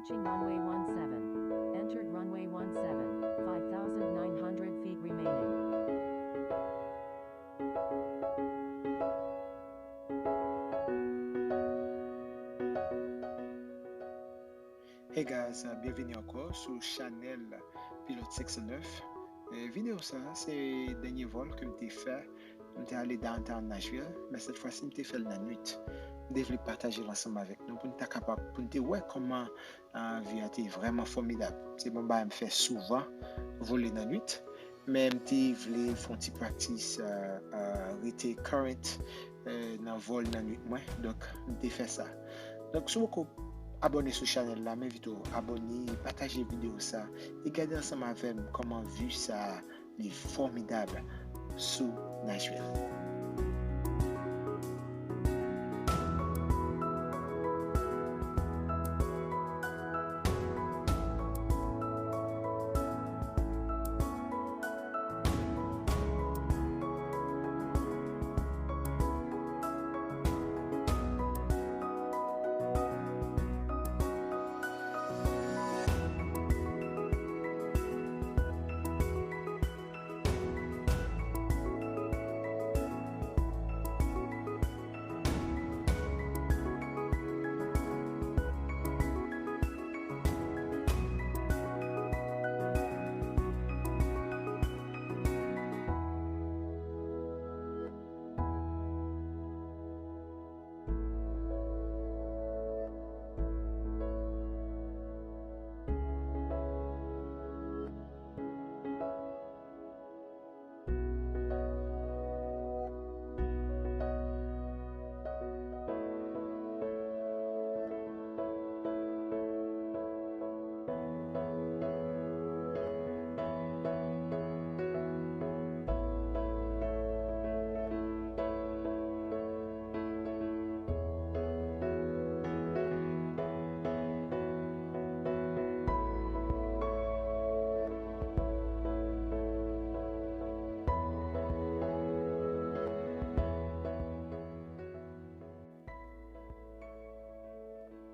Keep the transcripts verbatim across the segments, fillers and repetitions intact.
Approaching runway one seven. Entered runway one seven, five thousand nine hundred feet remaining. Hey guys, uh, byenveni ankò sou chanèl Pilot six oh nine. Eh, videyo sa, se dènye vòl ke m te fè. M te ale downtown Nashville, men sèt fwa si m te fè l nan nwit. M te vle pataje l ansanm avèk nou pou n ta kapab, pou n te wè kòman, ah, vi a te vrèman fòmidab. Se pa yon bagay m fè souvan, vole nan nwit, men m te vle fè yon ti practice, ah, ah, rete current, eh, nan vòl nan nwit mwen. Donk, m te fè sa. Donk, si w poko abòne sou chanèl la, m envite w abòne, pataje videyo sa, e gade ansanm avè m kòman vi sa li fòmidab sou Nashville.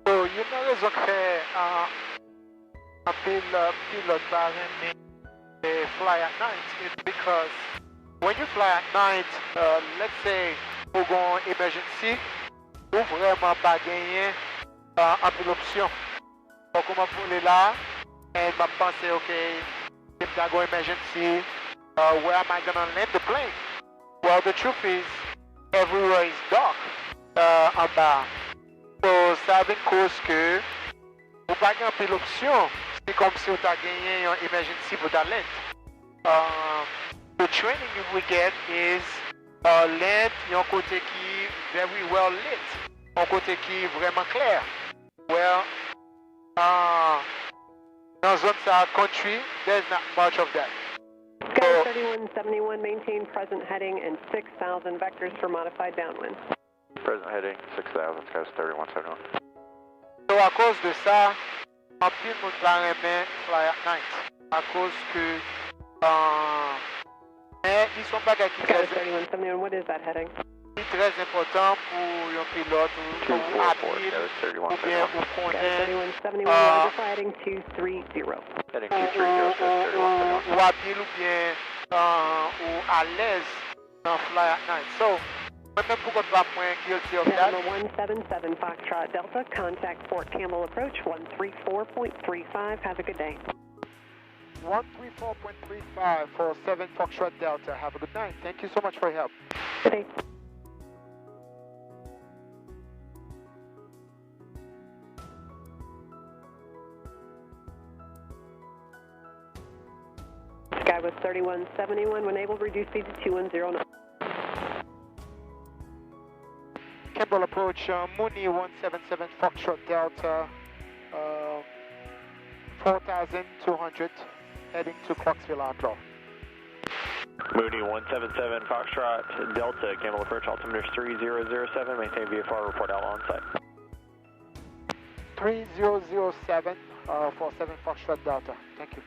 So, youn nan rezon k fè, ah, anpil, ah, pilòt pa renmen, eh, fly at night, it's because when you fly at night, uh, let's say, ou gon emergency, ou vrèman pa genyen, ah, anpil opsyon. Fòk ou m ap vole la, and m ap panse, ok, si m ta gon emergency, uh, where am I gonna land the plane? Well, the truth is, everywhere is dark, uh, anba. So, sa vin koz ke ou pa gen anpil opsyon. Se kòmsi ou ta genyen yon emergency pou ta land. Uh, the training you will get is, uh, land yon kote ki very well lit, yon kote ki vrèman klè. Well, uh, nan zòn sa, country, there's not much of that. Sky So, thirty-one seventy-one, maintain present heading and six thousand vectors for modified downwind. Present heading, six thousand, Sky thirty-one seventy-one. So, akoz de sa, anpil moun pa renmen fly at night. Akoz ke, uh, men li se yon bagay ki trè, Sky thirty-one seventy-one, what is that heading? Li trè enpòtan pou yon pilòt ou, ou abil, oubyen ou konnen, uh, ou, ou, ou, ou abil oubyen, uh, ou alèz nan fly at night. So, mwen menm pou kont pa mwen guilty of that. November one seven seven Foxtrot Delta, contact Fort Campbell Approach, one three four point three five. Have a good day. One three four point three five for seven Foxtrot Delta. Have a good night. Thank you so much for your help. Good day. Skywest thirty-one seventy-one, when able, reduce speed to two one zero knots. Campbell approach, uh, Mooney one seven seven Foxtrot Delta, uh, four thousand two hundred, heading to Clarksville Outlaw. Mooney one seven seven Foxtrot Delta, Campbell approach, altimeter three zero zero seven, maintain V F R, report out on site. Three zero zero seven, uh, four seven Foxtrot Delta. Thank you.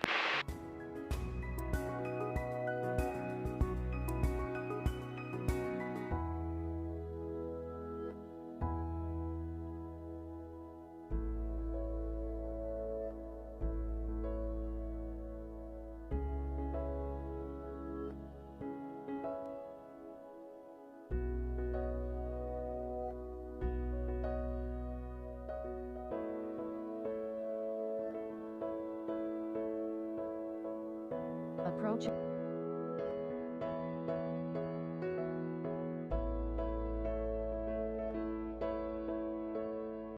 Tchou.